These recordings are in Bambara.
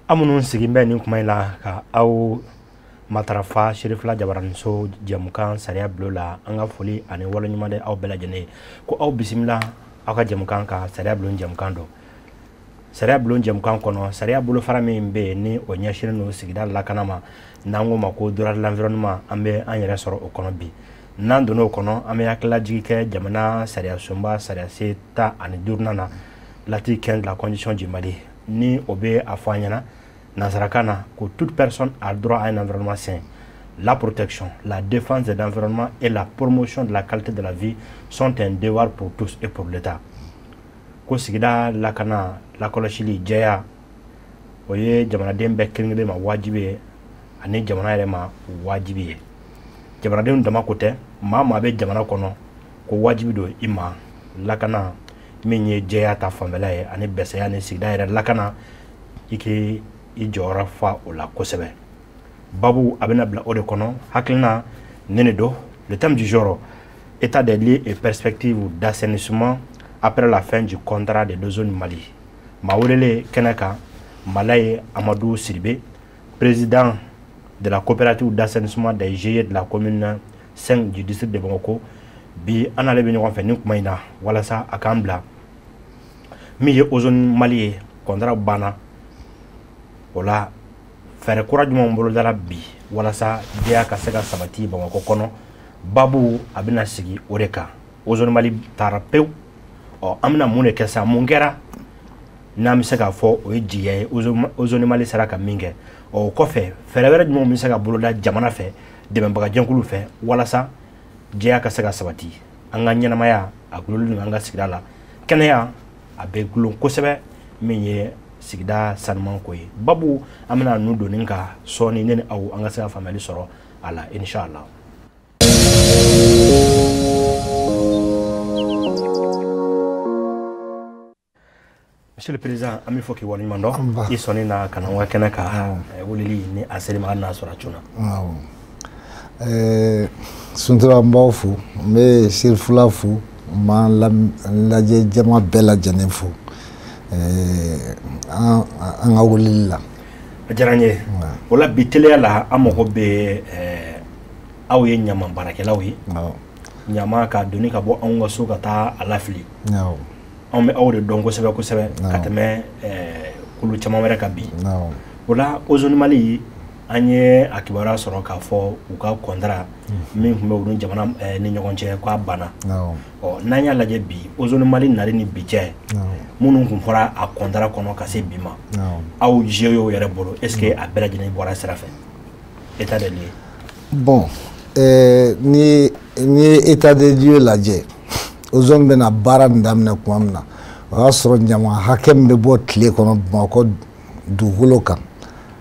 An minnu sigilen bɛ nin kuma in la ka aw matarafa Serifila Jabaraninso jɛmukan sariya bulon la, an ka foli ani waleɲuman di aw bɛɛ lajɛlen ye ko aw bisimila aw ka jɛmukan kan, sariya bulon jɛmukan don. Sariya bulon jɛmukan kɔnɔ, sariya bolofara min bɛ yen ni o ɲɛsinnen don sigida lakana ma, n'an k'o ma ko droit de l'environnement, an bɛ an yɛrɛ sɔrɔ o kɔnɔ bi. N'an donna o kɔnɔ, an bɛ hakililajigi kɛ jamana sariya sunba sariya se 15nan na, l'article 15 de la constitution du Mali, ni o bɛ a fɔ an ɲɛna nansarakan na ko toute personne a droit à un environnement sain. La protection, la défense de l'environnement et la promotion de la qualité de la vie sont un devoir pour tous et pour l'État. Ko sigida lakana, lakɔlɔsili, jɛya, o ye jamanaden bɛɛ kelen kelen ma wajibi ye ani jamana yɛrɛ ma wajibi ye. Jamanadenw dama ko tɛ, maa maa bɛ jamana kɔnɔ ko wajibi don i ma lakana min ye jɛya ta fanfɛla ye ani bɛsɛya ni sigida yɛrɛ lakana, i k'i i jɔyɔrɔ fa o la kosɛbɛ. Babu a bɛna bila o de kɔnɔ. Hakilina ne de don. Le thème du jour: état des lieux et perspectives d'assainissement après la fin du contrat de l'Ozone Mali. Maa welelen kɛnɛ kan, Malaye Amadou Sidibé, président de la coopérative d'assainissement des GIE de la commune 5 du district de Bamako. Bi an n'ale bɛ ɲɔgɔn fɛ nin kuma in na walasa a k'an bila min ye Ozone Mali ye, contrat banna o la, fɛɛrɛ kura jumɛnw bolodara bi walasa jɛya ka se ka sabati Bamakɔ kɔnɔ. Babu a bɛna sigi o de kan. Ozone Mali taara pewu, ɔ an bɛna mun de kɛ sa? Mun kɛra n'an bɛ se k'a fɔ o ye jigiya ye Ozone Mali sera ka min kɛ? Ɔ o kɔfɛ, fɛɛrɛ wɛrɛ jumɛnw bɛ se ka boloda jamana fɛ, dɛmɛbagajɛkulu fɛ, walasa jɛya ka se ka sabati? An ka ɲɛnamaya a gulonlen don an ka sigida la, kɛnɛya a bɛ gulon kosɛbɛ min ye sigida sanuman ko ye. Babu an bɛna nu donni ka sɔɔni, ne ni aw an ka se ka faamuyali sɔrɔ a la, inshallah. Monsieur le Président, an bɛ fɔ k'i waleɲuman dɔn i sɔnni na ka na an ka kɛnɛ kan, weleli ni a seri ma, hali n'a sɔrɔ a cunna. Suntura, n b'aw fo, n bɛ Serifula fo, n b'an lajɛ jama bɛɛ lajɛlen fo an ka weleli la. A diyara n ye. O la bi teliya la, an mago bɛ aw ye ɲaman baarakɛlaw ye, ɲama ka doni ka bɔ anw ka so ka taa a lafili. Anw bɛ aw de dɔn kosɛbɛ kosɛbɛ ka tɛmɛ kulu caman wɛrɛ kan bi. O la Ozone Mali, an ye a kibaruya sɔrɔ k'a fɔ u ka contrat min tun bɛ u ni jamana ni ɲɔgɔn cɛ k'a banna. Ɔ n'an y'a lajɛ bi, Ozone Mali nali ni bi cɛ, minnu tun fɔra a contrat kɔnɔ ka se bi ma, aw GIE yɛrɛ bolo, est ce que a bɛɛ lajɛlen bɔra sira fɛ? État des lieux. Bon, ni ye état des lieux lajɛ, Ozone bɛna baara nin daminɛ tuma min na, o y'a sɔrɔ ɲama hakɛ min bɛ bɔ tile kɔnɔ Bamakɔ dugukolo kan,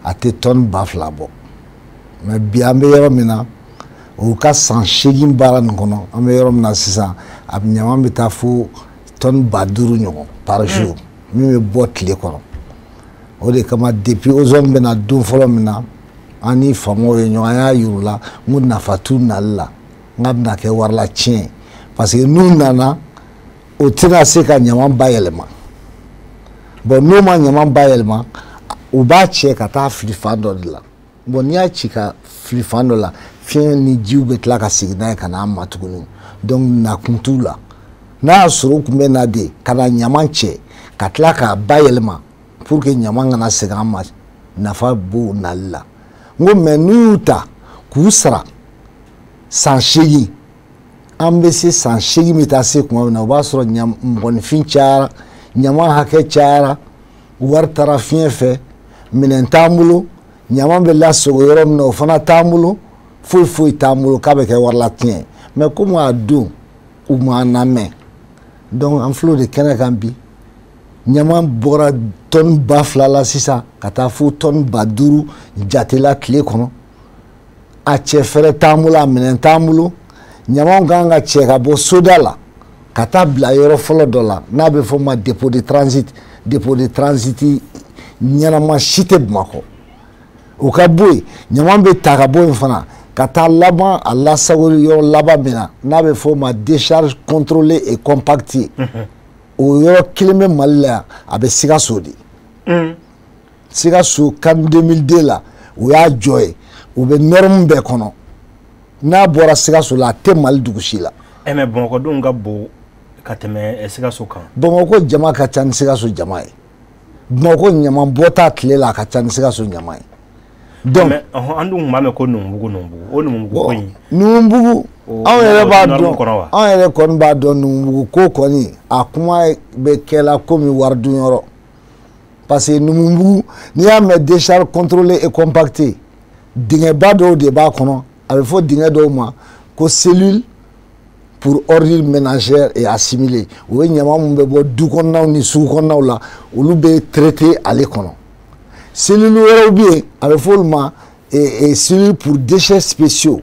a tɛ tɔni 2000 bɔ. Mais bi an bɛ yɔrɔ min na, o ka san 8 baara nin kɔnɔ, an bɛ yɔrɔ min na sisan, a ɲama bɛ taa fo tɔni 5000 ɲɔgɔn par jour min bɛ bɔ tile kɔnɔ. O de kama depuis Ozone bɛna don fɔlɔ min na, an ni faamaw ye ɲɔgɔn, an y'a yir'u la n ko nafa t'u nali la, n k'a bɛna kɛ warila tiɲɛ, parce que n'u nana o tɛna se ka ɲama bayɛlɛma. Bon, n'u ma ɲama bayɛlɛma, u b'a cɛ ka taa fili fan dɔ de la. Bon, n'i y'a ci ka fili fan dɔ la, fiɲɛ ni jiw bɛ tila ka segin n'a ye ka n'a ma tuguni. Donc nakun t'u la. N'a y'a sɔrɔ u tun bɛ na de ka na ɲama cɛ ka tila k'a bayɛlɛma pour que ɲama kana segin an ma, nafa b'o nali la. N ko mais n'u y'u ta k'u sara san 8, an bɛ se san 8 bɛ taa se tuma min na, o b'a sɔrɔ mɔgɔninfin cayara, ɲama hakɛ cayara, wari taara fiɲɛ fɛ, minɛn t'an bolo, ɲama bɛ lasago yɔrɔ min na o fana t'an bolo, foyi foyi t'an bolo, k'a bɛ kɛ warila tiɲɛ. Mais komi a don u m'an lamɛn, donc an filɛ o de kɛnɛ kan bi. Ɲama bɔra tɔni 2000 la sisan ka taa fo tɔni 5000 jate la tile kɔnɔ. A cɛ fɛrɛ t'an bolo, a minɛn t'an bolo. Ɲamaw kan ka cɛ ka bɔ soda la ka taa bila yɔrɔ fɔlɔ dɔ la n'a bɛ fɔ o ma dépôt de transit. Dépôt de transit ɲɛnama si tɛ Bamakɔ. O ka bɔ yen, ɲama bɛ ta ka bɔ yen fana ka taa laban a lasago yɔrɔ laban min na n'a bɛ fɔ o ma décharge contrôlée et compactée, o yɔrɔ kelen bɛ Mali la yan, a bɛ Sikaso de. Sikaso CAN 2002 la, u y'a jɔ yen, u bɛ norme bɛɛ kɔnɔ. N'a bɔra Sikaso la, a tɛ Mali dugu si la. Mais Bamakɔdenw ka bon ka tɛmɛ Sikaso kan. Bamakɔ jama ka ca ni Sikaso jama ye. Bamakɔ ɲaman bɔta tile la, a ka ca ni Sikaso ɲaman ye. Donc an dun tun b'a mɛn ko Numubugu, Numubugu, o Numubugu ko in. Numubugu, anw yɛrɛ b'a dɔn, anw yɛrɛ kɔni b'a dɔn Numubugu ko kɔni, a kuma bɛ kɛla komi wari dunyɔrɔ. Parce que Numubugu, n'i y'a mɛn décharge contrôlée et compactée, dingɛba dɔw de b'a kɔnɔ, a bɛ fɔ dingɛ dɔw ma ko cellule pour ordures ménagères et assimilées. O ye ɲama mun bɛ bɔ du kɔnɔnaw ni sugu kɔnɔnaw la, olu bɛ traité ale kɔnɔ. Cellule wɛrɛw bɛ yen, a bɛ fɔ olu ma cellule pour déchets spéciaux.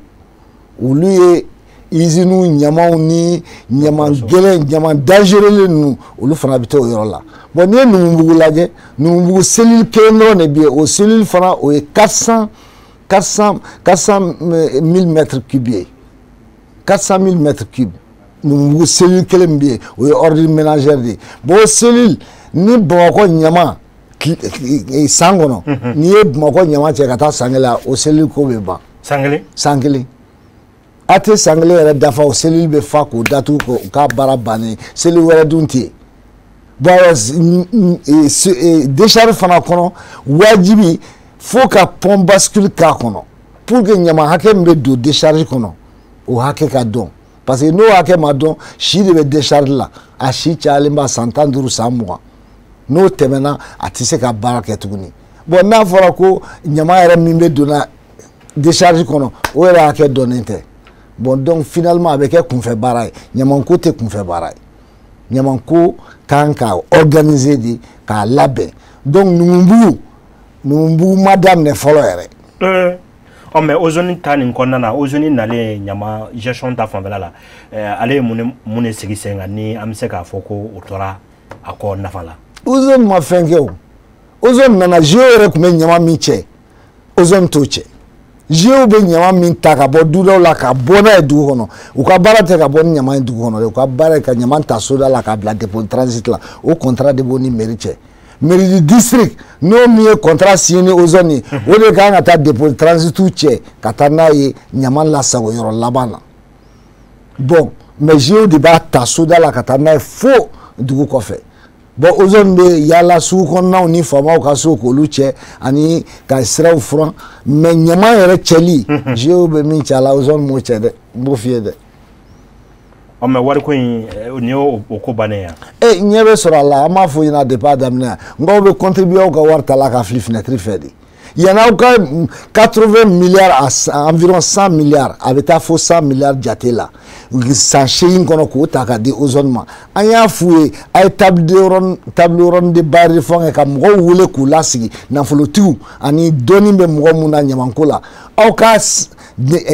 Olu ye usines ɲamaw ni ɲaman gɛlɛn, ɲaman dangereux ninnu, olu fana bɛ taa o yɔrɔ la. Bon, n'i ye Numubugu lajɛ, Numubugu cellule kelen dɔrɔn de bɛ yen. O cellule fana, o ye 400 000 mètres cubes ye. 400 000 mètres cubes. Numubugu cellule kelen min bɛ yen, o ye ordure ménagère de ye. Bon, o cellule ni Bamakɔ ɲama san kɔnɔ, n'i ye Bamakɔ ɲama cɛ ka taa san kelen, o cellule ko bɛ ban. San kelen? San kelen. A tɛ san kelen yɛrɛ dafa, o cellule bɛ fa k'o datugu k'o k'a baara bannen. Cellule wɛrɛ dun tɛ yen. Bon, décharge fana kɔnɔ, wajibi fo ka pont bascule k'a kɔnɔ pour que ɲama hakɛ min bɛ don décharge kɔnɔ, o hakɛ ka dɔn. Parce que n'o hakɛ ma dɔn, si de bɛ décharge la, a si cayalen ba san 15, san 20, n'o tɛmɛna, a tɛ se ka baara kɛ tuguni. Bon, n'a fɔra ko ɲama yɛrɛ min bɛ donna décharge kɔnɔ, o yɛrɛ hakɛ dɔnnen tɛ. Bon, donc finalement a bɛ kɛ kunfɛ baara ye. Ɲamanko tɛ kunfɛ baara ye. Ɲamanko kan ka organiser de, k'a labɛn. Donc Numubugu ma daminɛ fɔlɔ yɛrɛ. Ɔ, mais Ozone ta nin kɔnɔna na, Ozone nalen ɲama gestion ta fanfɛla la, ale ye mun de sigi sen kan ni an bɛ se k'a fɔ ko o tora a kɔ nafa la? Ozone ma fɛn kɛ o. Ozone nana, GIE yɛrɛ tun bɛ ɲama min cɛ, Ozone t'o cɛ. GIE bɛ ɲama min ta ka bɔ dudaw la ka bɔ n'a ye dugu kɔnɔ, u ka baara tɛ ka bɔ ni ɲama ye dugu kɔnɔ dɛ, u ka baara ye ka ɲama ta soda la k'a bila dépôt de transit la. O contrat de b'o ni mairie cɛ. Mairie du district, n'o min ye contrat signé ni Ozone ye, o de kan ka taa dépôt de transit cɛ ka taa n'a ye ɲama lasago yɔrɔ laban na. Bon, mais GIE de b'a ta soda la ka taa n'a ye fo dugu kɔfɛ. Bon, Ozone bɛ yaala sugu kɔnɔnaw ni faamaw ka so k'olu cɛ ani ka siraw furan, mais ɲama yɛrɛ cɛli, GIE bɛ min cɛ a la, Ozone m'o cɛ dɛ, n b'o f'i ye dɛ. Ɔ, mais wariko in, nin y'o o ko bannen yan. E ɲɛ bɛ sɔrɔ a la, an b'a fɔ ɲɛna depuis a daminɛ, n k'aw bɛ contribuer aw ka wari ta la ka fili fenêtre fɛ de. Yan'aw ka 80 milliards à environ 100 milliards, a bɛ taa fo 100 milliards jate la san 8 kɔnɔ k'o ta ka di Ozone ma. An y'a f'u ye, a ye table ronde de bailleurs de fonds kɛ ka mɔgɔw wele k'u lasigi, nafolotigiw ani dɔnni bɛ mɔgɔ mun na ɲamanko la, aw ka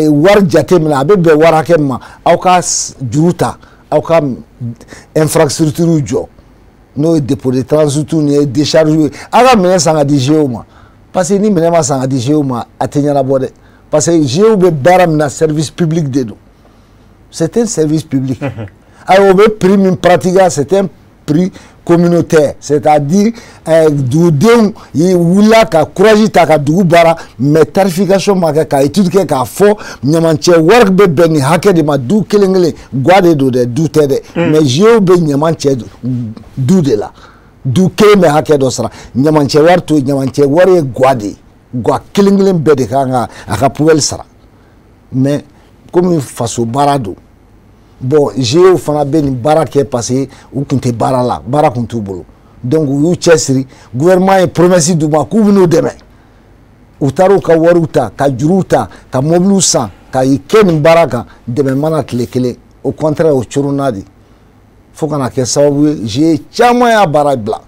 wari jate minɛ, a bɛ bɛn wari hakɛ min ma, aw ka juru ta, aw ka infrastructure jɔ, n'o ye dépôt de transit ni ye décharge ye, aw ka minɛn san ka di GIE ma. Parce que ni minɛn ma san ka di GIE ma, a tɛ ɲɛnabɔ dɛ. Parce que GIE bɛ baara min na, service public de don. C'est un service public. Ayiwa, o bɛ prix min pratiquer, c'est un prix communautaire, c'est-à-dire dugudenw wulila ka courage ta ka dugu baara, mais tarification ma kɛ ka étude kɛ k'a fɔ ɲamancɛ wari bɛ bɛn nin hakɛ de ma du kelen kelen. Guwa de don dɛ, du tɛ dɛ. Mais GIE bɛ ɲaman cɛ du de la, du kelen bɛ hakɛ dɔ sara, ɲamancɛ wari to yen. Ɲamancɛ wari ye guwa de ye, guwa kelen kelen bɛɛ de kan ka a ka poubelle sara. Mais komi faso baara don, bon, GIE fana bɛ nin baara kɛ parce que u tun tɛ baara la, baara tun t'u bolo. Donc u y'u cɛsiri, gouvernement ye promesse d'u ma k'u bɛn'u dɛmɛ. U taara u ka wariw ta ka juruw ta ka mobiliw san ka i kɛ nin baara kan, dɛmɛ mana tile kelen, au contraire, o coronna de fo ka na kɛ sababu ye GIE caman y'a baara bila.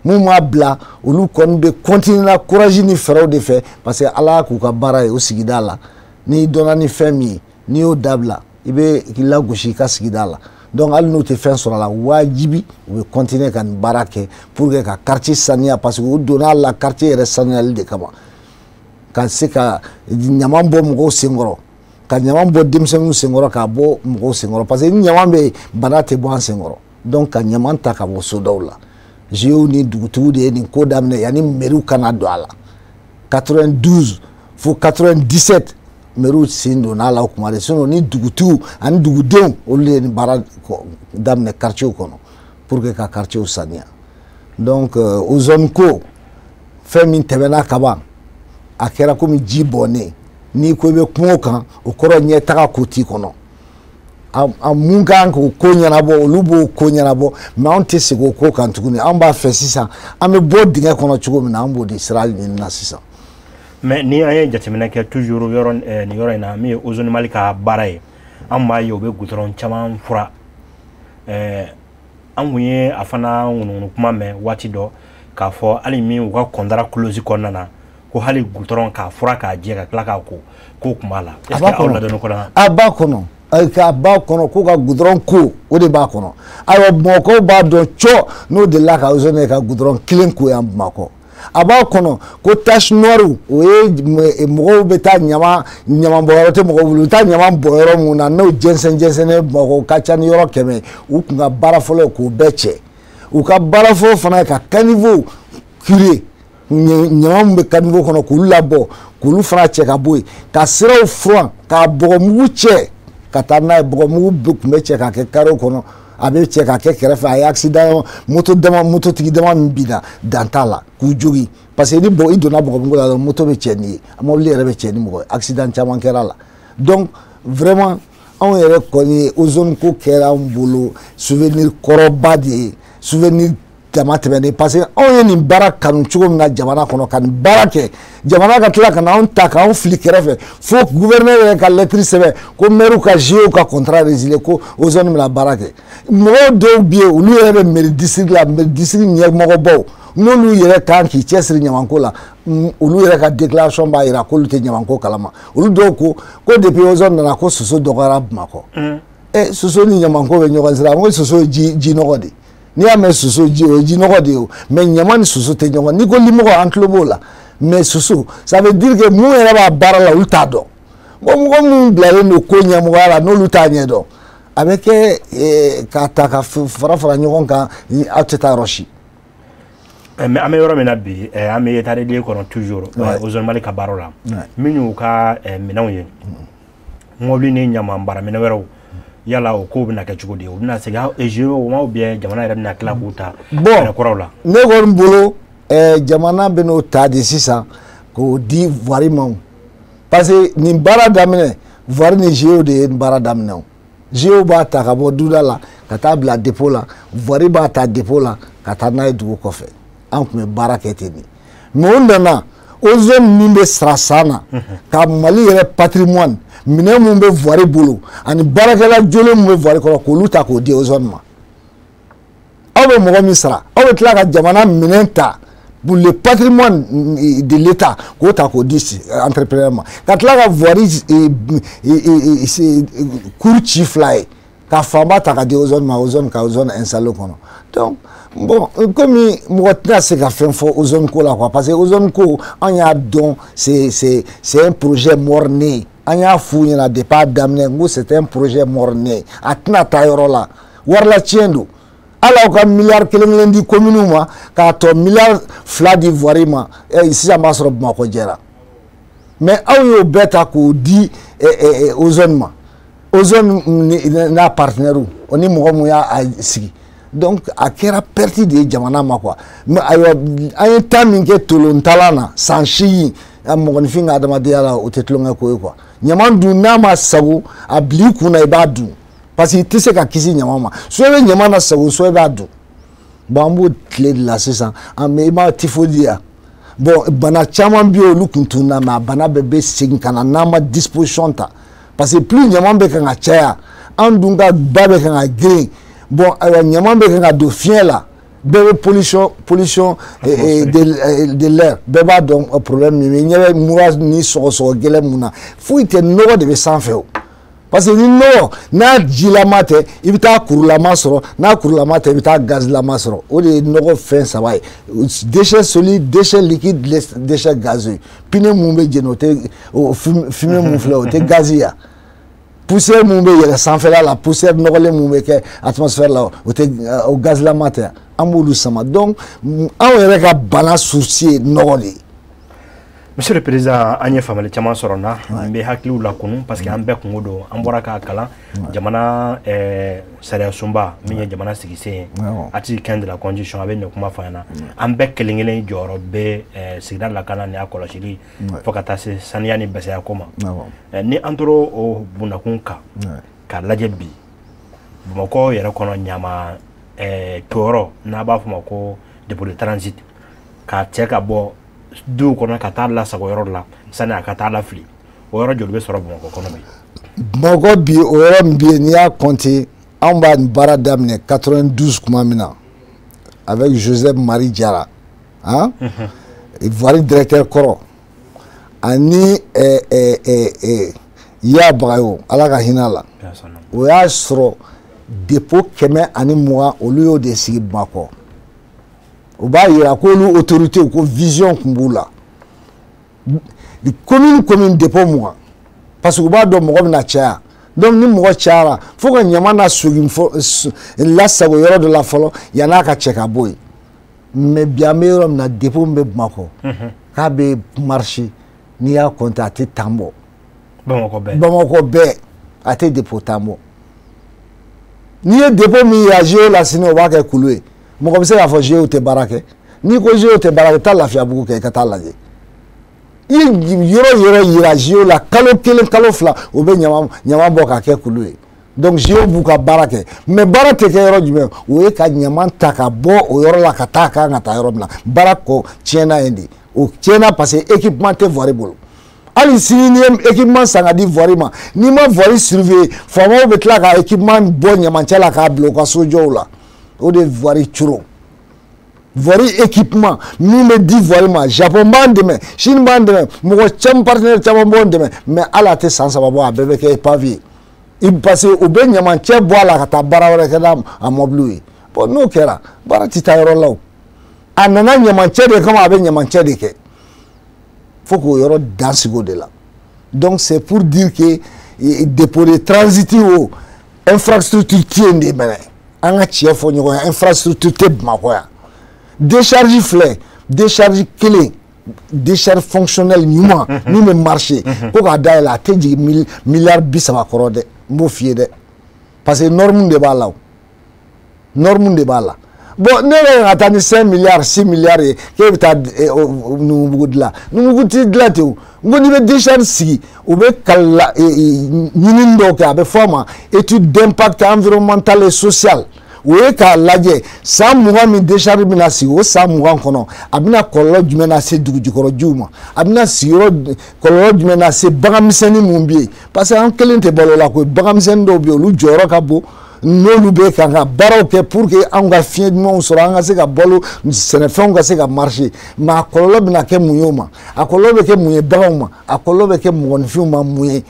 Mun m'a bila, olu kɔni bɛ continuer na courage ni fɛɛrɛw de fɛ, parce que Ala k'u ka baara ye o sigida la. N'i dɔnna ni fɛn min ye, n'i y'o dabila, i bɛ k'i lagosi i ka sigida la. Donc hali n'u tɛ fɛn sɔrɔ a la, wajibi u bɛ continuer ka nin baara kɛ pour que ka quartier saniya, parce que u donna a la quartier yɛrɛ saniyali de kama, ka se ka ɲaman bɔ mɔgɔw senkɔrɔ, ka ɲaman bɔ denmisɛnninw senkɔrɔ, k'a bɔ mɔgɔw senkɔrɔ, parce que ni ɲaman bɛ yen, bana tɛ bɔ an senkɔrɔ. Donc ka ɲaman ta ka bɔ sodaw la. GIEw ni dugutigiw de ye nin ko daminɛ yanni mairie ka na don a la. 92 fo 97, mairie sen donna a la o kuma de. Sinon ni dugutigiw ani dugudenw, olu de ye nin baara daminɛ quartier kɔnɔ pour que ka quartier saniya. Donc Ozone ko, fɛn min tɛmɛna ka ban, a kɛra komi ji bɔnnen. N'i ko i bɛ kuma o kan, o kɔrɔ ɲɛtaga ko t'i kɔnɔ. A mun kan k'o ko ɲɛnabɔ, olu b'o ko ɲɛnabɔ, mais anw tɛ segin o ko kan tuguni. Anw b'a fɛ sisan, an bɛ bɔ dingɛ kɔnɔ cogo min na, an b'o de sira ɲini na sisan. Mais ni an ye jateminɛ kɛ toujours yɔrɔ nin yɔrɔ in na, min ye Ozone Mali ka baara ye, an b'a ye u bɛ goudron caman fura. An kun ye a fana ŋunuŋunu kuma mɛn waati dɔ k'a fɔ hali min u ka contrat clause kɔnɔna na, ko hali goudron k'a fura k'a jɛ ka tila k'a ko, k'o kun b'a la. Est ce que aw ladɔnni kɔnɔ? A b'a kɔnɔ, k'a b'a kɔnɔ ko ka goudron ko, o de b'a kɔnɔ. Ayiwa, Bamakɔ b'a dɔn cɔ n'o delila ka Ozone ye ka goudron kelen ko yan Bamakɔ. A b'a kɔnɔ ko tache noire, o ye mɔgɔw bɛ taa ɲama, ɲama bɔyɔrɔ tɛ mɔgɔw bolo, u bɛ taa ɲama bɔn yɔrɔ mun na, n'o jɛnsɛn jɛnsɛnnen Bamakɔ ka ca ni yɔrɔ 100. U kun ka baara fɔlɔ ye k'o bɛɛ cɛ. U ka baara fɔlɔ fana ye ka caniveau curer, ɲama min bɛ caniveau kɔnɔ k'olu labɔ, k'olu fana cɛ ka bɔ yen, ka siraw furan, ka bɔgɔmugu cɛ ka taa n'a ye. Bɔgɔmugu tun bɛ cɛ ka kɛ carré kɔnɔ, a bɛ cɛ ka kɛ kɛrɛfɛ. A ye accident moto dama, mototigi dama min binna, dan t'a la, k'u jogin, parce que ni i donna bɔgɔmugu la dɔrɔn, moto bɛ cɛ n'i ye, mobili yɛrɛ bɛ cɛ ni mɔgɔ ye. Accident caman kɛra la. Donc vraiment, anw yɛrɛ kɔni, Ozone ko kɛra anw bolo souvenir kɔrɔba de ye, souvenir dama tɛmɛnen, parce que anw ye nin baara kanu cogo min na jamana kɔnɔ, ka nin baara kɛ, jamana ka tila ka na anw ta k'anw fili kɛrɛfɛ, fo gouverneur yɛrɛ ka lettre sɛbɛn ko maire ka GIE ka contrat résilier, ko Ozone bɛna baara kɛ. Mɔgɔw dɔw bɛ yen, olu yɛrɛ bɛ mairie district la, mairie district ɲɛmɔgɔbaw, n'olu yɛrɛ kan k'i cɛsiri ɲamanko la, olu yɛrɛ ka déclaration b'a jira k'olu tɛ ɲamanko kalama. Olu dɔw ko ko depuis Ozone nana, ko soso dɔgɔyara Bamakɔ. Ɛ, soso ni ɲamanko bɛ ɲɔgɔn sira? N ko soso ye ji nɔgɔ de ye. N'i y'a mɛn soso ji, o ye ji nɔgɔ de ye o, mais ɲama ni soso tɛ ɲɔgɔn. N'i ko limɔgɔ, an tulo b'o la, mais soso, ça veut dire que mun yɛrɛ b'a baara la, olu t'a dɔn. Bon, mɔgɔ minnu bilalen don ko ɲɛmɔgɔya la, n'olu t'a ɲɛdɔn, a bɛ kɛ k'a ta ka fara fara ɲɔgɔn kan, aw tɛ taa yɔrɔ si. Mais an bɛ yɔrɔ min na bi, an bɛ état de lieu kɔnɔ toujours, Ozone Mali ka baaraw la, min y'u ka minɛnw ye, mobili ni ɲaman baaraminɛn wɛrɛw, yala o kow bɛna kɛ cogo di? U bɛna segin GIE ma ou bien jamana yɛrɛ bɛna tila k'u ta fɛɛrɛ kuraw la? Ne kɔni bolo, jamana bɛn'o ta de sisan k'o di voirie ma, parce que nin baara daminɛ, voirie ni GIE de ye nin baara daminɛ. O GIE b'a ta ka bɔ duda la ka taa bila dépôt la, voirie b'a ta dépôt la ka taa n'a ye dugu kɔfɛ. An tun bɛ baara kɛ ten de, mais o nana Ozone min bɛ sara san na ka Mali yɛrɛ patrimoine, minɛn mun bɛ voirie bolo ani baarakɛla jolen mun bɛ voirie kɔrɔ, k'olu ta k'o di Ozone ma. Aw bɛ mɔgɔ min sara, aw bɛ tila ka jamana minɛn ta pour le patrimoine de l'État, k'o ta k'o di entrepreneur ma, ka tila ka voirie cour ci fila ye, ka fanba ta ka di Ozone ma, Ozone ka Ozone installé o kɔnɔ. Donc bon, komi mɔgɔ tɛna se ka fɛn fɔ Ozone ko la quoi, parce que Ozone ko, an y'a dɔn, c'est un projet mort-né. An y'a f'u ɲɛna depuis a daminɛ, n ko c'est un projet mort-né, a tɛna taa yɔrɔ la, warila tiɲɛ don. Hali aw ka miliyari kelen kelen di kominiw ma, k'a tɔ miliyari 2 di voirie ma, sisan b'a sɔrɔ Bamakɔ jɛra. Mais aw y'o bɛɛ ta k'o di Ozone ma, Ozone n'a partenaire o ni mɔgɔ mun y'a sigi. Donc a kɛra perte de ye jamana ma quoi. Mais ayiwa, an ye temps min kɛ tolontalan na, san 8, mɔgɔninfin ka adamadenya la, o tɛ tulonkɛ ko ye quoi. Ɲama dun, n'a ma sago, a bil'i kun na, i b'a dun, parce que i tɛ se ka kisi ɲama ma. Soit i bɛ ɲama na sago, soit i b'a dun. Bon, an b'o tile de la sisan. An bɛ, i m'a typhoïde ya? Bon, bana caman bɛ yen, olu kun tununa, mais a bana bɛɛ bɛ segin ka na n'an ma disposition ta, parce que plus ɲama bɛ kan ka caya, an dun ka ba bɛ kan ka girin. Bon, ayiwa, ɲama bɛ kan ka don fiɲɛ la, bɛɛ bɛ pollution de l'air, bɛɛ b'a dɔn problème min bɛ. Ɲɛ bɛ mura ni sɔgɔsɔgɔ gɛlɛn mun na? Foyi tɛ, nɔgɔ de bɛ sanfɛ o, parce que ni nɔgɔ n'a jilama tɛ, i bɛ taa kurulama sɔrɔ, n'a kurulama tɛ, i bɛ taa gazilama sɔrɔ. O de ye nɔgɔ fɛn saba ye: déchet solide, déchet liquide, déchet gazeux. Pneu mun bɛ jeni, o tɛ o fumée mun filɛ, o tɛ gazi ya? Poussière mun bɛ yɛlɛ sanfɛla la, poussière nɔgɔlen mun bɛ kɛ atmosphère la, o tɛ o gazilama tɛ? An b'o de la. An b'olu sama. Donc anw yɛrɛ ka bana source ye nɔgɔ de ye. Monsieur le Président, an ye faamuyali caman sɔrɔ n na. N bɛ hakiliw lakunu parce que an bɛɛ kungo don. An bɔra k'a kalan jamana sariya sunba min ye jamana sigisen ye, article 15 de la constitution, a bɛ nin kuma fɔ an ɲɛna. An bɛɛ kelen kelen jɔyɔrɔ bɛ sigida lakana ni a kɔlɔsili fo ka taa se saniya ni bɛsɛya ko ma. Ni an tora o bundakun kan k'a lajɛ bi, Bamakɔ yɛrɛ kɔnɔ, ɲama toyɔrɔ n'a b'a fɔ ma ko dépôt de transit, k'a cɛ ka bɔ duw kɔnɔ ka taa lasago yɔrɔ la sani a ka taa lafili, o yɔrɔ joli bɛ sɔrɔ Bamakɔ kɔnɔ bi? Bamakɔ bi, o yɔrɔ min bɛ yen, n'i y'a compter, anw b'a nin baara daminɛ 92 tuma min na avec Joseph Marie Diarra, han, voirie directeur kɔrɔ, ani Ya Bagayo, Ala ka hinɛ a la, o y'a sɔrɔ dépôt 120, olu y'o de sigi Bamakɔ. O b'a yira k'olu autorité ko vision tun b'u la. Commune dépôt 20, parce que u b'a dɔn mɔgɔ bɛna caya. Donc ni mɔgɔ cayara, fo ka ɲama na sogin lasago yɔrɔ dɔ la fɔlɔ yann'a ka cɛ ka bɔ yen. Mais bi, an bɛ yɔrɔ min na, dépôt min bɛ Bamakɔ k'a bɛ marcher, n'i y'a compter, a tɛ 10 bɔ. Bamakɔ bɛɛ? Bamakɔ bɛɛ, a tɛ dépôt 10 bɔ. N'i ye dépôt min yira GIE la sini, o b'a kɛ kulu ye. Mɔgɔ bɛ se k'a fɔ GIE tɛ baara kɛ. N'i ko GIE tɛ baara kɛ, taa Lafiyabugu kɛ, i ka taa lajɛ. I ye yɔrɔ yɔrɔ yira GIE la, kalo 1, kalo 2, o bɛ ɲama ɲama bɔ k'a kɛ kulu ye. Donc GIE b'u ka baara kɛ, mais baara tɛ kɛ yɔrɔ jumɛn? O ye ka ɲama ta ka bɔ o yɔrɔ la ka taa kan ka taa yɔrɔ min na. Baara kɔ tiɲɛna yen de, o tiɲɛna parce que équipement tɛ voirie bolo. Hali sini, n'i ye équipement san ka di voirie ma, n'i ma voirie surveiller, faamaw bɛ tila ka équipement bɔ ɲamancɛ la k'a bila u ka sojɔw la. O de ye voirie coro. Voirie équipement min bɛ di voirie ma, Japon b'an dɛmɛ, Chine b'an dɛmɛ, mɔgɔ caman, partenaire caman b'an dɛmɛ, mais hali a tɛ san 3 bɔ, a bɛɛ bɛ kɛ épave ye, parce que u bɛ ɲamancɛ bɔ a la ka taa baara wɛrɛ kɛ n'a a mɔbiliw ye. Bon, n'o kɛra, baara tɛ taa yɔrɔ la. O a nana ɲamancɛ de kama, a bɛ ɲamancɛ de kɛ, fo k'o yɔrɔ dan sigi o de la. Donc c'est pour dire que dépôt de transit, o infrastructure tɛ yen de. Mɛnɛ an ka tiɲɛ fɔ ɲɔgɔn ye, infrastructure tɛ Bamakɔ yan. Décharge filɛ, décharge kelen, décharge fonctionnelle ɲuman min bɛ marcher ko k'a dayɛlɛ, a tɛ jigin miliyari 30 kɔrɔ dɛ. N b'o f'i ye dɛ, parce que norme de b'a la, o norme de b'a la. Bon, ne yɛrɛ ka taa ni 5 milliards, 6 milliards ye k'e bɛ taa Numubugu dilan, Numubugu t'i dilan ten. O n ko n'i bɛ décharge sigi, u bɛ kala ɲinini dɔw kɛ, a bɛ fɔ a ma étude d'impact environnemental et social. O ye k'a lajɛ san 20 min décharge bɛna sigi, o san 20 kɔnɔ, a bɛna kɔlɔlɔ jumɛn lase dugujukɔrɔjiw ma, a bɛna sigiyɔrɔ kɔlɔlɔ jumɛn lase baganmisɛnnin mun bɛ yen, parce que an kelen tɛ balo la koyi. Baganmisɛnnin dɔw bɛ yen, olu jɔyɔrɔ ka bon, n'olu bɛ kan ka baaraw kɛ pour que anw ka fiɲɛ ɲumanw sɔrɔ, an ka se ka balo, sɛnɛfɛnw ka se ka marcher. Mais a kɔlɔlɔ bɛna kɛ mun ye o ma? A kɔlɔlɔ bɛ kɛ mun ye baganw ma? A kɔlɔlɔ bɛ kɛ mɔgɔninfinw ma mun ye?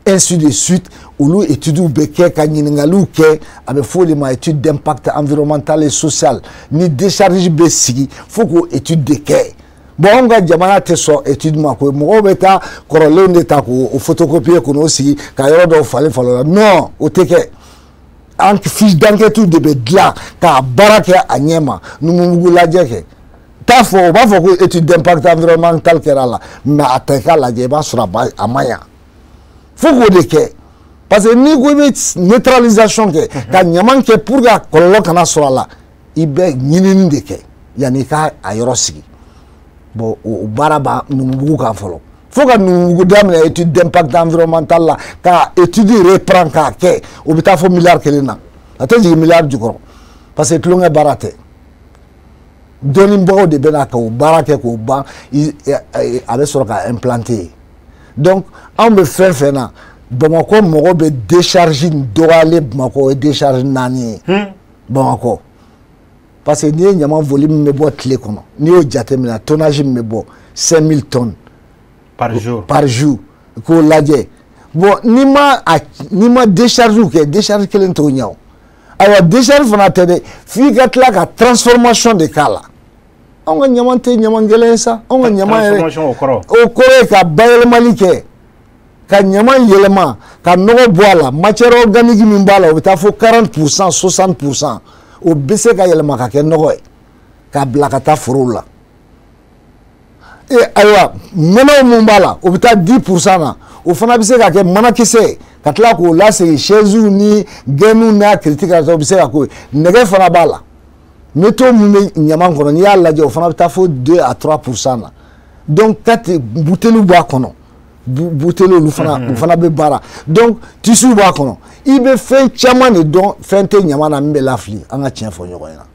Ainsi de suite. Olu études bɛ kɛ ka ɲininkaliw kɛ, a bɛ fɔ o de ma étude d'impact environnemental et social. Ni décharge bɛ sigi, fo k'o étude de kɛ. Bon, anw ka jamana tɛ sɔn étude ma koyi. Mɔgɔw bɛ taa kɔrɔlenw de ta k'o photocopier k'o sigi ka yɔrɔ dɔw falen falen o la. Non, o tɛ kɛ. An fiche d'enquête de bɛ dilan k'a baara kɛ a ɲɛ ma. Numubugu lajɛ kɛ, t'a fɔ, o b'a fɔ ko étude d'impact environnemental kɛra a la, mais a ta i k'a lajɛ, i b'a sɔrɔ a ma ɲa. Fo k'o de kɛ, parce que n'i ko i bɛ neutralisation kɛ ka ɲaman kɛ pour que a kɔlɔlɔ kana sɔrɔ a la, i bɛ ɲinini de kɛ yanni i ka a yɔrɔ sigi. Bon, o baara b'a Numubugu kan fɔlɔ. Fo ka Numubugu daminɛ étude d'impact environnemental la, ka étude reprend k'a kɛ, o bɛ taa fɔ miliyari 1 na, a tɛ jigin miliyari jukɔrɔ, parce que tulonkɛ baara tɛ. Dɔnnibagaw de bɛ na k'o baara kɛ k'o ban, a bɛ sɔrɔ ka implanter yen. Donc anw bɛ fɛn fɛn na Bamakɔ, mɔgɔ bɛ décharge dɔgɔyalen Bamakɔ, o ye décharge 4 ye Bamakɔ. Parce que n'i ye ɲama volume min bɛ bɔ tile kɔnɔ, n'i y'o jateminɛ, tonnage min bɛ bɔ, 5000 tonnes par jour. Par jour, k'o lajɛ. Bon, n'i ma décharge kɛ, décharge kelen t'o ɲɛ. O ayiwa, décharge fana tɛ dɛ, f'i ka tila ka transformation de k'a la. Anw ka ɲaman tɛ ɲaman gɛlɛn ye sa. Anw ka ɲaman yɛrɛ, transformation, o kɔrɔ? O kɔrɔ ye ka bayɛlɛmali kɛ, ka ɲaman yɛlɛma, ka nɔgɔ bɔ a la. Matière organique min b'a la, o bɛ taa fo 40%, 60%. O bɛ se ka yɛlɛma ka kɛ nɔgɔ ye k'a bila ka taa forow la. Ayiwa, manaw mun b'a la, o bɛ taa 10% na, o fana bɛ se ka kɛ manakisɛ ye ka tila k'o lasegin chaise ni gɛnniw n'a kiriti ka o bɛ se ka k'o ye. Nɛgɛ fana b'a la, métaux mun bɛ ɲaman kɔnɔ, n'i y'a lajɛ o fana bɛ taa fo 2 à 3% na. Donc kati buteliw b'a kɔnɔ, buteliw olu fana o fana bɛ baara. Donc tissu b'a kɔnɔ, i bɛ fɛn caman de dɔn. Fɛn tɛ ɲaman na min bɛ lafili, an ka tiɲɛ fɔ ɲɔgɔn ɲɛna,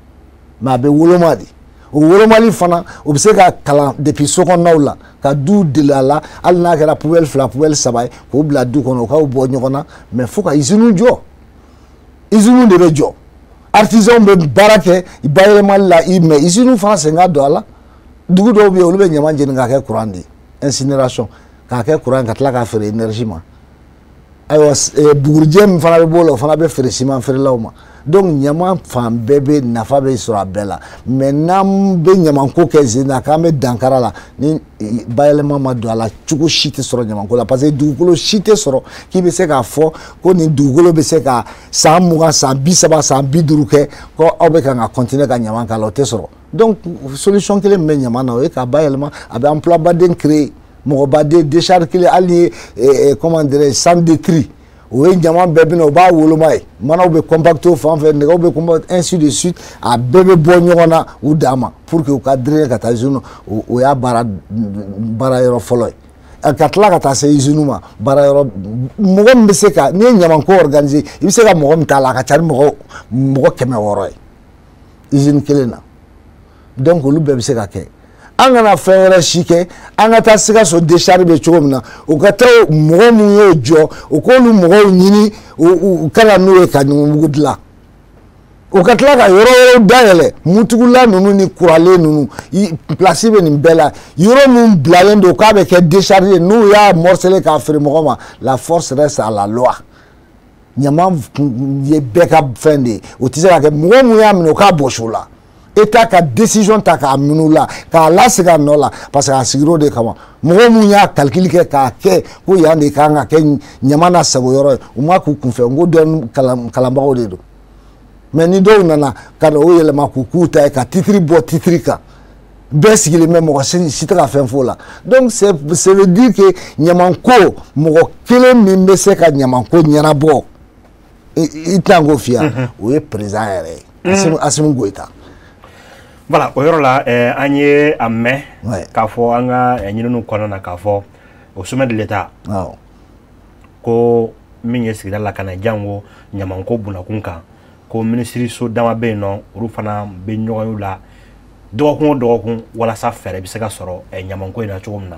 mais a bɛ woloma de. O wolomali fana, o bɛ se ka kalan depuis sokɔnɔnaw la, ka du deli a la, hali n'a kɛra poubelle 2, poubelle 3 ye, k'o bila du kɔnɔ, o k'aw bɔ ɲɔgɔn na. Mais fo ka usine jɔ, usine de bɛ jɔ, artisanw bɛ baara kɛ bayɛlɛmali la, mais usine fana sen ka don a la. Dugu dɔw bɛ yen, olu bɛ ɲaman jeni k'a kɛ courant de ye, incinération k'a kɛ courant, ka tila k'a feere énergie ma. Ayiwa, bugurijɛ min fana bɛ b'o la, o fana bɛ feere siman feerelaw ma. Donc ɲaman fan bɛɛ bɛ nafa bɛ sɔrɔ a bɛɛ la. Mais n'an bɛ ɲamanko kɛ zen na k'an bɛ dankara la, ni bayɛlɛma ma don a la, cogo si tɛ sɔrɔ ɲamanko la, parce que dugukolo si tɛ sɔrɔ k'i bɛ se k'a fɔ ko nin dugukolo bɛ se ka san 20, san 30, san 50 kɛ ko aw bɛ kan ka continuer ka ɲaman k'a la, o tɛ sɔrɔ. Donc solution kelen min bɛ ɲaman na, o ye k'a bayɛlɛma. A bɛ emploi baden créer, mɔgɔ baden. Décharge kelen, hali ni, comment dirais-je, centre de tri, o ye ɲaman bɛɛ bɛna, o b'a woloma ye, manaw bɛ compacter o fan fɛ, nɛgɛw bɛ compacter, ainsi de suite, a bɛɛ bɛ bɔ ɲɔgɔn na u dan ma pour que u ka drainer ka taa usine. O y'a baara yɔrɔ fɔlɔ ye, ka tila ka taa se usine ma. Baara yɔrɔ mɔgɔ min bɛ se ka, n'i ye ɲamanko organiser, i bɛ se ka mɔgɔ min t'a la, a ka ca ni mɔgɔ 600 ye usine kelen na. Donc olu bɛɛ bɛ se ka kɛ. An kana fɛn wɛrɛ si kɛ, an ka taa Sikaso décharge bɛ cogo min na, u ka taa mɔgɔ min y'o jɔ, u k'olu mɔgɔw ɲini, u ka na n'u ye ka ɲugun dilan. U ka tila ka yɔrɔ wɛrɛw dayɛlɛ, mutugula ninnu ni kuralen ninnu, place bɛ nin bɛɛ la. Yɔrɔ min bilalen don k'a bɛ kɛ décharge ye, n'u y'a morceler k'a feere mɔgɔ ma, la force reste à la loi. Ɲaman ye bɛɛ ka fɛn de ye, o tɛ se ka kɛ. Mɔgɔ mun y'a minɛ, o k'a bɔsi o la. État ka décision ta k'a minɛ u la, k'a lasegin a nɔ la, parce que a sigira o de kama. Mɔgɔ mun y'a calcul kɛ k'a kɛ ko yan de kan ka kɛ ɲaman na sago yɔrɔ ye, u ma k'u kunfɛ. N ko dɔn kalanbagaw de don, mais ni dɔw nana ka na o yɛlɛma k'u k'u ta ye, ka titre bɔ titre kan, bɛɛ sigilen bɛ, mɔgɔ si tɛ ka fɛn f'o la. Donc ça veut dire que ɲamanko, mɔgɔ kelen min bɛ se ka ɲamanko ɲɛnabɔ, i tɛna k'o f'i ye, o ye président yɛrɛ ye, Assimi Goïta. Voilà, o yɔrɔ la, an ye a mɛn k'a fɔ an ka ɲininiw kɔnɔna na k'a fɔ au sommet de l'État ko min ye sigida lakana jango ɲamanko bunakun kan, ko minisiriso dama bɛ yen nɔ, olu fana bɛ ɲɔgɔn ye la dɔgɔkun o dɔgɔkun walasa fɛɛrɛ bɛ se ka sɔrɔ ɲamanko in na cogo min na.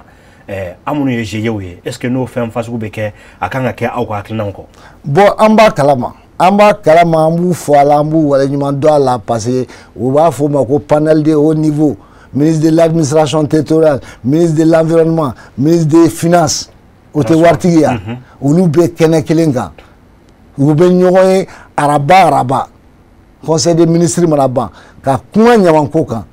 An minnu ye GIEw ye, est ce que n'o fɛn fasugu bɛ kɛ, a kan ka kɛ aw ka hakilinaw kɔ? Bon, an b'a kalama. An b'a kalama, an b'u fɔ a la, an b'u waleɲuman dɔn a la, parce que u b'a fɔ o ma ko panel de haut niveau, ministre de l'administration territoriale, ministre de l'environnement, ministre des finances, o tɛ waritigi ya, olu bɛ kɛnɛ kelen kan, u bɛ ɲɔgɔn ye araba araba, conseil des ministres mana ban ka kuma ɲamanko kan.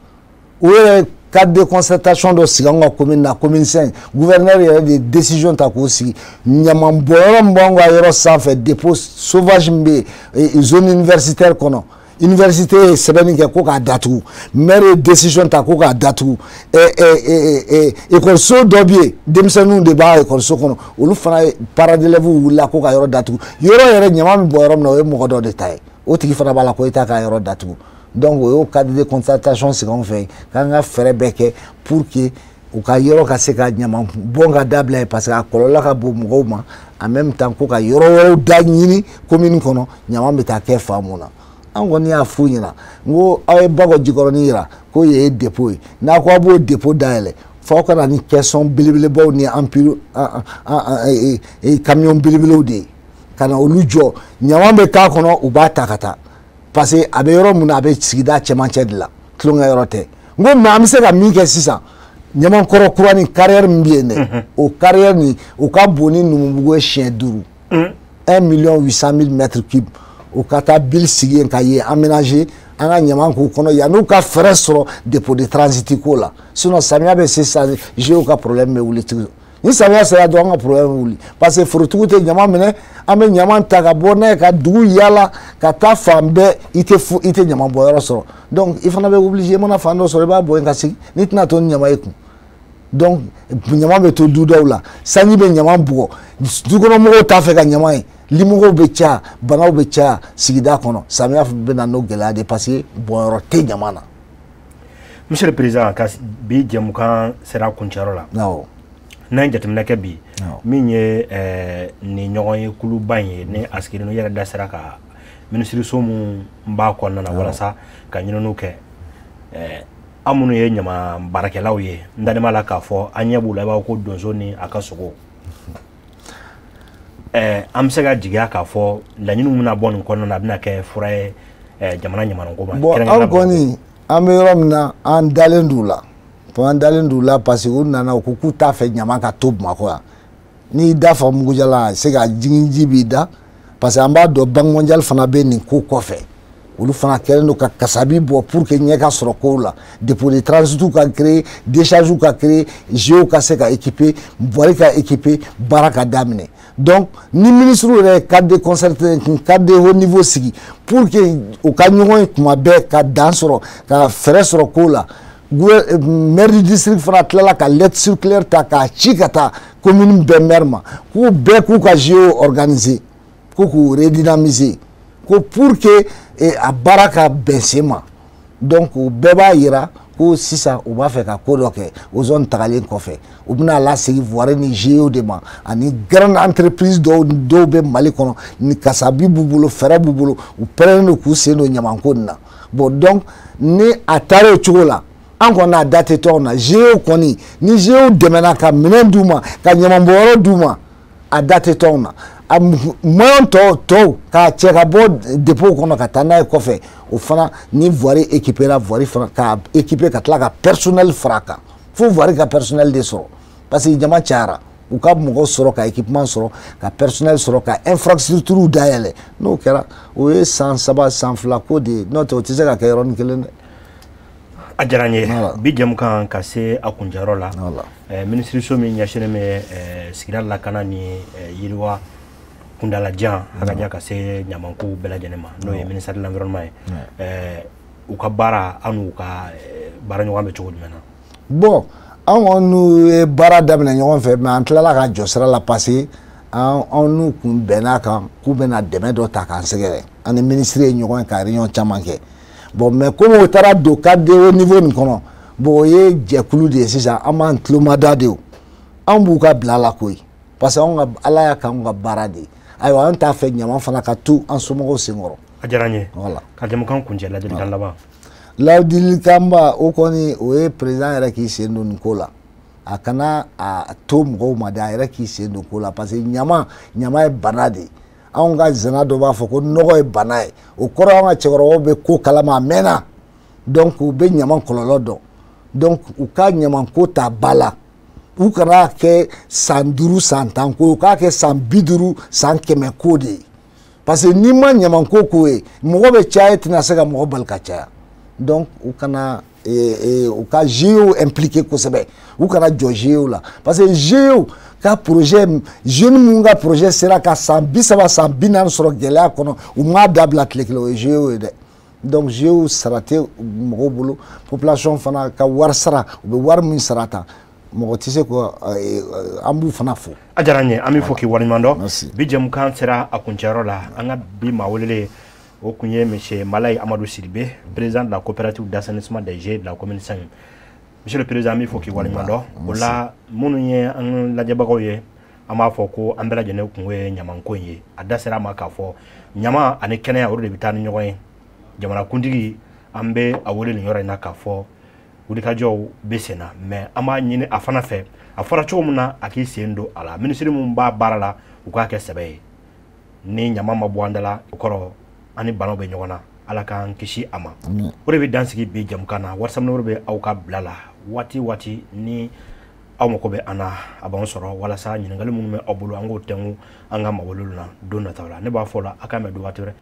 O yɛrɛ cadre de concertation dɔ sigi anw ka commune na, commune 5, gouverneur yɛrɛ de décision ta k'o sigi. Ɲaman bɔnyɔrɔ min b'anw ka yɔrɔ sanfɛ, dépôt sauvage min bɛ yen zone universitaire kɔnɔ, université ye sɛbɛnni kɛ ko k'a datugu, maire ye décision ta ko k'a datugu. Ekɔliso dɔ bɛ yen, denmisɛnninw de b'a ekɔliso kɔnɔ, olu fana ye parents d'élèves wulila ko ka yɔrɔ datugu. Yɔrɔ yɛrɛ ɲaman bɛ bɔ yɔrɔ min na, o ye mɔgɔ dɔ de ta ye, o tigi fana b'a la ko e t'a ka yɔrɔ datugu. Donc o y'o cadre de concertation sigi anw fɛ yen, k'an ka fɛɛrɛ bɛɛ kɛ pour que u ka yɔrɔ ka se ka ɲaman bɔn ka dabila yen, parce que a kɔlɔlɔ ka bon mɔgɔw ma. En même temps, ko ka yɔrɔ wɛrɛw da ɲini commune kɔnɔ, ɲaman bɛ taa kɛ fan mun na. An kɔni y'a f'u ɲɛna, n ko aw ye Bakɔ Jikɔrɔni yira ko yen ye dépôt ye, n'a ko aw b'o dépôt dayɛlɛ, f'aw ka na ni caisson belebelebaw ni empire camion belebelew de ye ka na olu jɔ, ɲaman bɛ k'a kɔnɔ, u b'a ta ka taa, parce que a bɛ yɔrɔ min na, a bɛ sigida cɛmancɛ de la, tulonkɛ yɔrɔ tɛ. N ko mais an bɛ se ka min kɛ sisan, ɲamankɔrɔ kura ni carrière min bɛ yen dɛ, o carrière nin o ka bon ni Numubugu ye siɲɛ 5, 1 800 000 mètres cubes. O ka taa bili sigi yen ka yen aménager, an ka ɲaman k'u kɔnɔ yan'u ka fɛɛrɛ sɔrɔ dépôt de transit ko la. Sinon samiya bɛ se sisan, GIE ka problème bɛ wuli tugun. Ni samiya sera dɔrɔn, an ka problème wuli, parce que forotigiw tɛ ɲama minɛ. An bɛ ɲama ta ka bɔ n'a ye ka dugu yaala ka taa fan bɛɛ, i tɛ fo, i tɛ ɲama bɔ yɔrɔ sɔrɔ. Donc i fana bɛ obligé, i mana fan dɔ sɔrɔ, i b'a bɔ yen ka segin, n'i tɛna to ni ɲama ye kun. Donc ɲama bɛ to du dɔw la, sanji bɛ ɲama bugɔ, dukɔnɔmɔgɔw t'a fɛ ka ɲama ye, limɔgɔw bɛ caya, banaw bɛ caya sigida kɔnɔ. Samiya bɛ na n'o gɛlɛya de, parce que bɔnyɔrɔ tɛ ɲama na. Monsieur le président, ka bi jɛmukan sera kuncɛyɔrɔ la. Awɔ. N'an ye jateminɛ kɛ bi, min ye nin ɲɔgɔn ye kuluba in ye, ni a sigilen yɛrɛ da sera ka minisiriso mun b'a kɔnɔna na walasa ka ɲininiw kɛ, an minnu ye ɲama baarakɛlaw ye, n dalen b'a la k'a fɔ an ɲɛ b'u la, i b'a fɔ ko donso ni a ka sogo. An bɛ se ka jigiya k'a fɔ laɲiniw bɛna bɔ nin kɔnɔna na, a bɛna kɛ fura ye jamana ɲamanko ma? Bon, an kɔni, an bɛ yɔrɔ min na, an dalen d'u la. An dalen d'u la parce que u nana, u ko k'u t'a fɛ ɲama ka to Bamakɔ yan. N'i da fa mugujala, se ka jigin, ji b'i da, parce que an b'a dɔn Banque mondiale fana bɛ nin ko kɔfɛ. Olu fana kɛlen don ka kasabi bɔ pour que ɲɛ ka sɔrɔ kow la, dépôt de transit ka créer, décharge ka créer, GIE ka se ka équiper, voirie ka équiper, baara ka daminɛ. Donc ni ministre yɛrɛ ye cadre de concerté, cadre de haut niveau sigi pour que u ka ɲɔgɔn ye tuma bɛɛ, ka dan sɔrɔ, ka fɛɛrɛ sɔrɔ kow la. Maire du district fana tilala ka lettre circulaire ta k'a ci ka taa commune bɛɛ maire ma, k'u bɛɛ k'u ka GIE organiser, ko k'u redynamiser, ko pour que a baara ka bɛn sen ma. Donc o bɛɛ b'a yira ko sisan u b'a fɛ ka ko dɔ kɛ. Ozone tagalen kɔfɛ, u bɛna lasegin voirie ni GIE de ma, ani grande entreprise dɔw dɔw bɛ Mali kɔnɔ ni kasabi b'u bolo, fɛɛrɛ b'u bolo, u pɛrɛnnen don k'u sen don ɲamanko nin na. Bon, donc ni a taara o cogo la, an kɔni a da tɛ to anw na. GIE kɔni, ni GIE dɛmɛna ka minɛn d'u ma, ka ɲamanbɔnyɔrɔ d'u ma, a da tɛ to anw na. A moyen tɔ tɔw k'a cɛ ka bɔ dépôt kɔnɔ ka taa n'a ye kɔfɛ, o fana ni voirie équipé la, voirie fana k'a équipé, ka tila ka personnel fara a kan, fo voirie ka personnel de sɔrɔ, parce que jama cayara. U ka mɔgɔ sɔrɔ, ka équipement sɔrɔ, ka personnel sɔrɔ, ka infrastructure dayɛlɛ. N'o kɛra, o ye san 3, san 2 ko de ye, n'o tɛ o tɛ se ka kɛ yɔrɔnin kelen dɛ. A diyara n ye. Bi jɛmukan ka se a kuncɛyɔrɔ la. Minisiriso min ɲɛsinnen bɛ sigida lakana ni yiriwa kundalajan hakaja ka se ɲamankow bɛɛ lajɛlen ma, n'o ye ministère de l'environnement ye, u ka baara, an n'u ka baara ɲɔgɔn bɛ cogo jumɛn na? Bon, an kɔni n'u ye baara daminɛ ɲɔgɔn fɛ, mais an tilala ka jɔ sira la, parce que an n'u kun bɛnn'a kan k'u bɛna dɛmɛ dɔ ta k'an sɛgɛrɛ. An ni minisiri ye ɲɔgɔn ye ka réunion caman kɛ. Bon, mais komi o taara don cadre de haut niveau nin kɔnɔ, bon, o ye jɛkulu de ye sisan, an b'an tulomada de, o an b'u ka bila la koyi, parce que anw ka ala y'a k'anw ka baara de ye. Ayiwa, an t'a fɛ ɲama fana ka to an somɔgɔw senkɔrɔ. A diyara n ye. Voilà. Ka jɛmukan kuncɛ, ladilikan laban. Ladilikan ba, o kɔni, o ye président yɛrɛ k'i sen don nin ko la. A kana a to mɔgɔw ma dɛ, a yɛrɛ k'i sen don ko la, parce que ɲama, ɲama ye bana de ye. Anw ka zana dɔ b'a fɔ ko nɔgɔ ye bana ye, o kɔrɔ an ka cɛkɔrɔbaw bɛ ko kalama a mɛnna. Donc u bɛ ɲama kɔlɔlɔ dɔn. Donc u ka ɲamanko ta ba la, u kana kɛ san 5, san 10 ko, u k'a kɛ san 50, san 100 ko de ye, parce que n'i ma ɲamanko k'o ye, mɔgɔ bɛ caya, e tɛna se ka mɔgɔ bali ka caya. Donc u kana u ka GIE impliqué kosɛbɛ, u kana jɔ GIE la, parce que GIE ka projet, jeune minnu ka projet sera ka san 30, san 40 sɔrɔ gɛlɛya kɔnɔ, u m'a dabila tile kelen, o ye GIE ye dɛ. Donc GIE sara tɛ mɔgɔw bolo, population fana ka wari sara, u bɛ wari min sara tan, mɔgɔ tɛ se ko an b'u fana fo. A diyara n ye, an bɛ fɔ k'i waleɲuman dɔn. Bi jɛmukan sera a kuncɛyɔrɔ la. An ka bi maa welelen, o kun ye monsieur Malayi Amadu Sidibe, président de la coopérative d'assainissement des GIE de la commune 5. Monsieur le président, an bɛ fɔ k'i waleɲuman dɔn. O la, minnu ye an lajɛbagaw ye, an b'a fɔ ko an bɛɛ lajɛlen kungo ye ɲamanko in ye. A da sera a ma k'a fɔ ɲama ani kɛnɛya, olu de bɛ taa ni ɲɔgɔn ye. Jamanakuntigi, an bɛ a wele nin yɔrɔ in na k'a fɔ wulikajɔw bɛ sen na, mais an b'a ɲini a fana fɛ, a fɔra cogo min na, a k'i sen don a la. Minisiri min b'a baara la, u k'a kɛ sɛbɛ ye. Ni ɲama ma bɔ an da la, o kɔrɔ an ni banaw bɛ ɲɔgɔn na. Ala k'an kisi a ma. O de bɛ dan sigi bi jɛmukan na. WhatsApp numéro bɛ aw ka bila la, waati waati ni aw mako bɛ an na, a b'an sɔrɔ walasa ɲininkali minnu bɛ aw bolo, an k'o tɛnku an ka mawuluw na don nataw la. Ne b'a fɔ la, a k'an bɛn don waati wɛrɛ.